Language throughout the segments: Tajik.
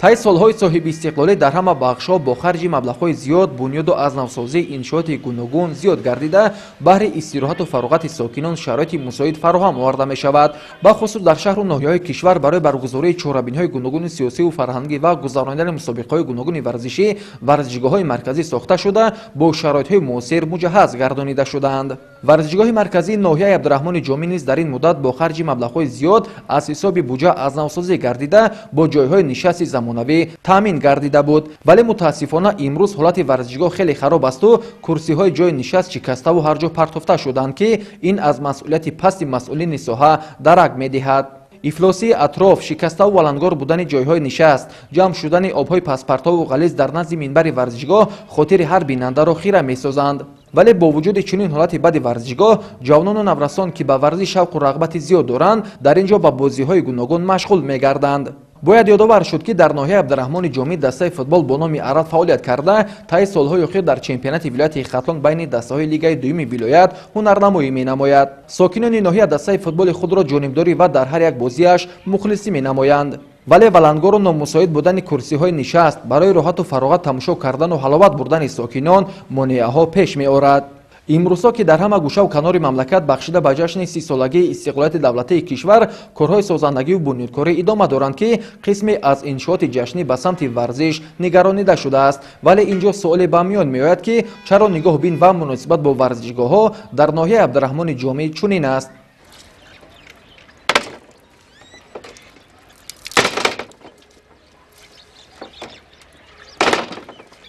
Тай солҳои соҳибистиқлолӣ дар ҳама бахшҳо бо харҷи маблағҳои зиёд бунёду аз навсозии иншооти гуногун зиёд гардида, баҳри истироҳату фароғати сокинон шароити мусоид фароҳам оварда мешавад. Бахусус дар шаҳру ноҳияҳои кишвар барои баргузории чорабиниҳои гуногуни сиёсиву фарҳангӣ ва гузаронидани мусобиқаҳои гуногуни варзишӣ варзишгоҳҳои марказӣ сохта шуда, бо шароитҳои муосир муҷаҳҳаз гардонида шудаанд. Варзишгоҳи марказии ноҳияи Абдураҳмони Ҷомӣ низ дар ин муддат бо харҷи маблағҳои зиёд аз ҳисоби буҷа аз навсозӣ гардида, бо ҷойҳои нишасти замонавӣ таъмин гардида буд. Вале мутаассифона имрӯз ҳолати варзишгоҳ хеле хароб асту курсиҳои ҷойи нишаст шикаставу ҳар ҷо партофта шуданд, ки ин аз масъулияти пасти масъулини соҳа дарак медиҳад. Ифлосии атроф, шикаставу валангор будани ҷойҳои нишаст, ҷамъ шудани обҳои паспартову ғализ дар назди минбари варзишгоҳ хотири ҳар бинандаро хира месозанд. Вале бо вуҷуди чунин ҳолати бади варзишгоҳ, ҷавонону наврасон, ки ба варзиш шавқу рағбати зиёд доранд, дар ин ҷо ба бозиҳои гуногун машғул мегарданд. Бояд ёдовар шуд, ки дар ноҳияи Абдураҳмони Ҷомӣ дастаи футбол бо номи Арал фаъолият карда, таи солҳои охир дар чемпионати вилояти Хатлон байни дастаҳои лигаи дуюми вилоят ҳунарнамоӣ менамояд. Сокинони ноҳия дастаи футболи худро ҷонибдорӣ ва дар ҳар як бозиаш мухлисӣ менамоянд. Вале валангору номусоид будани курсиҳои нишаст барои роҳату фароғат тамошо кардану ҳаловат бурдани сокинон монеаҳо пеш меорад. Имрӯзҳо, ки дар ҳама гӯшаву канори мамлакат бахшида ба ҷашни 30-солагии истиқлолияти давлатии кишвар корҳои созандагиву бунёдкорӣ идома доранд, ки қисме аз иншооти ҷашнӣ ба самти варзиш нигаронида шудааст. Вале ин ҷо суоле ба миён меояд, ки чаро нигоҳубин ва муносибат бо варзишгоҳҳо дар ноҳияи Абдураҳмони Ҷомӣ чунин аст?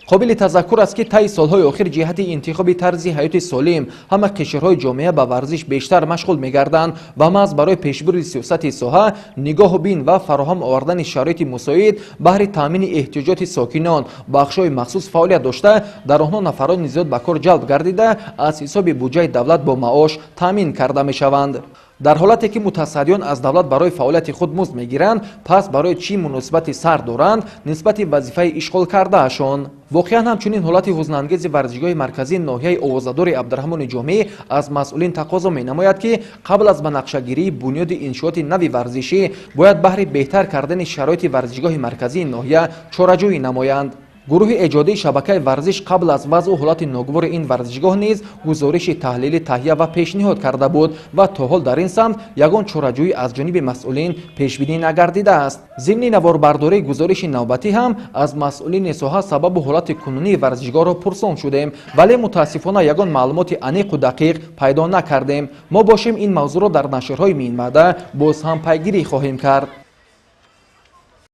Қобили тазаккур аст, ки таи солҳои охир ҷиҳати интихоби тарзи ҳаёти солим ҳама қишрҳои ҷомеа ба варзиш бештар машғул мегарданд ва маҳз барои пешбурди сиёсати соҳа, нигоҳубин ва фароҳам овардани шароити мусоид баҳри таъмини эҳтиёҷоти сокинон бахшҳои махсус фаъолият дошта, дар онҳо нафарони зиёд ба кор ҷалб гардида, аз ҳисоби буҷаи давлат бо маош таъмин карда мешаванд. Дар ҳолате ки мутасаддиён аз давлат барои фаъолияти худ музд мегиранд, пас барои чӣ муносибати сар доранд нисбати вазифаи ишғол кардаашон? Воқеан ҳамчунин ҳолати ҳузнангези варзишгоҳи марказии ноҳияи овозадори Абдураҳмони Ҷомӣ аз масъулин тақозо менамояд, ки қабл аз ба нақшагирии бунёди иншооти нави варзишӣ бояд баҳри беҳтар кардани шароити варзишгоҳи марказии ноҳия чораҷӯӣ намоянд. Гурӯҳи эҷодии шабакаи варзиш қабл аз вазъу ҳолати ногувори ин варзишгоҳ низ гузориши таҳлилӣ таҳия ва пешниҳод карда буд ва то ҳол дар ин самт ягон чораҷӯӣ аз ҷониби масъулин пешбинӣ нагардидааст. Зимни наворбардории гузориши навбатӣ ҳам аз масъулини соҳа сабабу ҳолати кунунии варзишгоҳро пурсон шудем, вале мутаассифона ягон маълумоти аниқу дақиқ пайдо накардем. Мо бошем ин мавзӯъро дар нашрҳои минбаъда боз ҳам пайгирӣ хоҳем кард.